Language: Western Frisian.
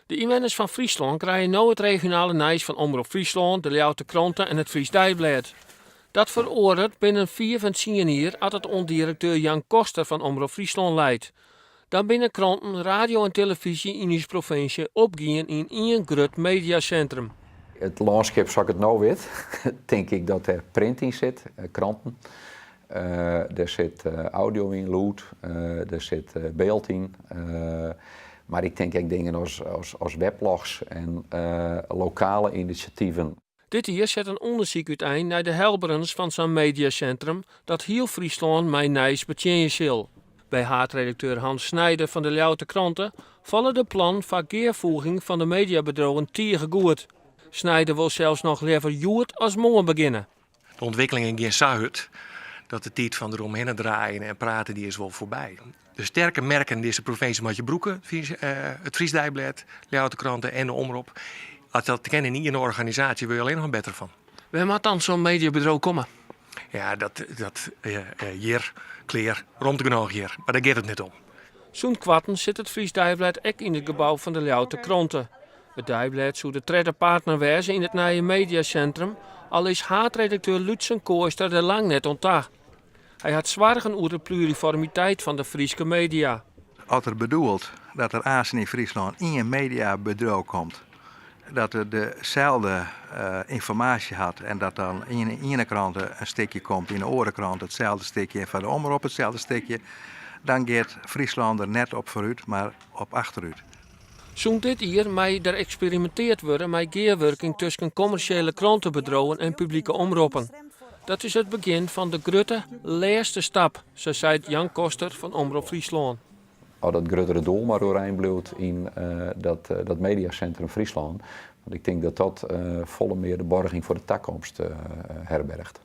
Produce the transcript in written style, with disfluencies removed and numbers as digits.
De ynwenners fan Fryslân krije no it regionale nijs fan Omrop Fryslân, de Ljouwerter Krante en it Frysk Deiblêd. Dat feroaret binnen fiif en tsien jier at it oan direkteur Jan Koster fan Omrop Fryslân leit. Dan binne kranten, radio en telefyzje yn ús provinsje opgien yn ien grut mediasintrum. It lânskip sa't ik it no wit, tink ik dat dêr print yn sit, kranten. Dêr sit audio yn, lûd, dêr sit byld yn. Mar ik tink ek dingen as weblogs en lokale inisjativen. Dit jier set in ûndersyk útein nei de helberens fan sa'n mediasintrum dat hiel Fryslân mei nijs betsjinje sil. By haadredakteur Hans Snijder fan de Ljouwerter Krante falle de plannen foar gearfoeging fan de mediabedriuwen tige goed. Snijder wol sels noch leaver hjoed as moarn begjinne. De ûntwikkelingen gean sa hurd dat de tiid fan deromhinne draaien en praten dy is wol foarby. De sterke merken yn dizze provinsje moat je brûke, it Frysk Deiblêd, Ljouwerter Krante en de Omrop. As dat kin yn ien organisaasje, wurde je allinnich mar better fan. Wêr moat dan sa'n mediabedriuw komme? Ja, dat, dat hjir, klear, romte genôch hjir. Mar dêr giet it net om. Sûnt koarten sit it Frysk Deiblêd ek yn it gebou fan de Ljouwerter Krante. It deiblêd soe de tredde partner wêze yn it nije mediasintrum, al is haadredakteur Lútsen Kooistra der lang net oan ta. Hy hat soargen oer de pluriformiteit fan de Fryske media. As er bedoelt dat der aansten yn Fryslân ien mediabedriuw komt dat er deselde ynformaasje hat en dat dan yn de iene krante in stikje komt, yn de oare krante itselde stikje en foar de Omrop itselde stikje, dan giet Fryslân der net op foarút, mar op achterút. Sûnt dit jier mei der eksperiminteard wurde mei gearwurking tusken kommersjele krantebedriuwen en publike omroppen. Dat is it begjin fan de grutte, lêste stap, sa seit Jan Koster fan Omrop Fryslân. As dat gruttere doel mar oerein bliuwt yn dat Mediasintrum Fryslân, want ik tink dat dat folle mear de borging foar de takomst herbergt.